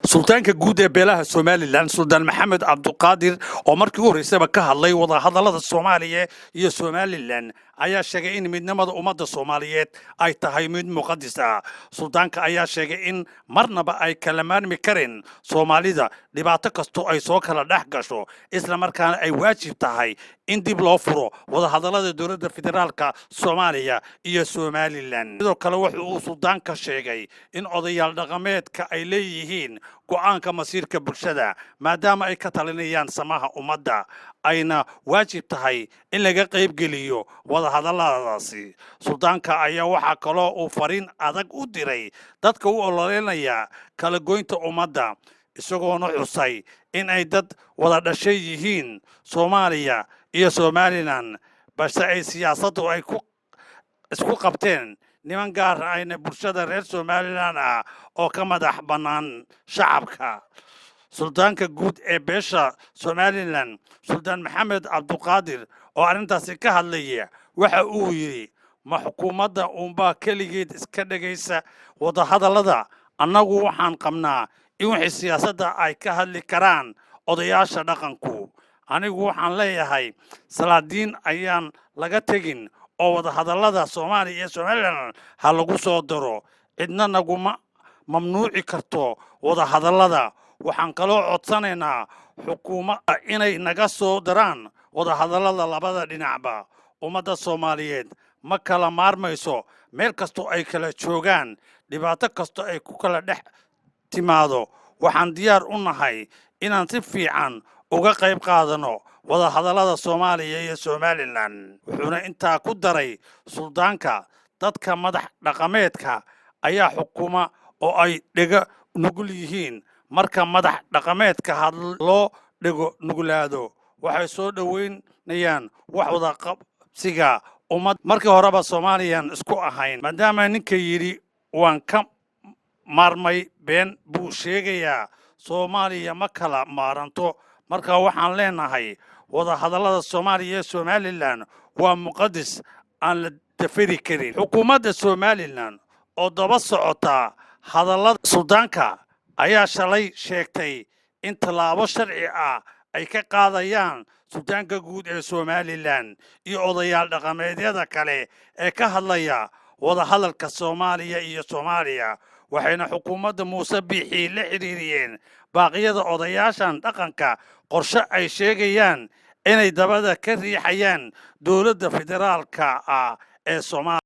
Suldaanka guud ee beelaha Somaliland, Suldaan Maxamed Cabduqaadir, oo markii u horreysaba ka hadlay wadahadallada Soomaaliya iyo Somaliland, ayaa sheegay in midnimada ummadda Soomaaliyeed ay tahay mid muqadis ah. Suldaanka ayaa sheegay in marnaba ay kala maarmi karin Soomaalida, dhibaato kastoo ay soo kala dhex gasho, isla markaana ay waajib tahay in dib loo furo wadahadallada dowladda federaalka Soomaaliya iyo Somaliland. Sidoo kale wuxu uu suldaanka sheegay in odayaal dhaqameedka ay leeyihiin go'aanka masiirka bulshada, maadaama ay ka talinayaan samaha ummadda, ayna waajib tahay in laga qaybgeliyo wadahadalladaasi. Suldaanka ayaa waxaa kaloo uu fariin adag u diray dadka u ololeynaya kala goynta ummadda, isagoona xusay in ay dad wada dhashay yihiin Soomaaliya iyo Somaliland, balse ay siyaasaddu ay ku isku qabteen niman gaar ayna bulshada reer Somaliland ah oo ka madax bannaan shacabka. Suldaanka guud ee beesha Somaliland, Suldaan Maxamed Cabduqaadir, oo arrintaasi ka hadlaya, waxa uu yidhi: "Ma xukuumadda uunbaa keligeed iska dhegaysa wadahadallada? Annagu waxaan qabnaa in wixii siyaasadda ay ka hadli karaan odayaasha dhaqanku. Anigu waxaan leeyahay salaadiin ayaan laga tegin oo wadahadallada Soomaaliya iyo Somaliland ha lagu soo daro. Cidna naguma mamnuuci karto wadahadallada. Waxaan kaloo codsanaynaa xukuumadda inay naga soo daraan wadahadallada labada dhinacba. Ummadda Soomaaliyeed ma kala maarmayso meel kastoo ay kala joogaan, dhibaato kastoo ay ku kala dhex timaado. Waxaan diyaar u nahay inaan si fiican uga qayb qaadano wadahadallada Soomaaliya iyo Somaliland." Wuxuuna intaa ku daray suldaanka: "Dadka madax dhaqameedka ayaa xukuma oo ay dhega nugul yihiin. Marka madax dhaqameedka had loo dhego nuglaado, waxay soo dhoweynayaan wax wada qabsiga ummad. Markii horeba Soomaaliyan isku ahayn. Maadaama ninka yidhi waan ka maarmay, been buu sheegayaa. Soomaaliya ma kala maaranto. Marka waxaan leenahay wadahadallada Soomaaliya iyo Somaliland waa muqadis aan la dafiri karin." Xukuumadda Somaliland oo daba socota hadallada suldaanka ayaa shalay sheegtay in tallaabo sharci ah ay ka qaadayaan suldaanka guud ee Somaliland iyo odayaal dhaqameedyada kale ee ka hadlaya wadahadalka Soomaaliya iyo Soomaaliya. Waxayna xukuumadda Muuse Biixii la xidhiiriyeen baaqyada odayaashan dhaqanka qorshe ay sheegayaan inay dabada ka riixayaan dowladda federaalka ah ee Soomaaliya.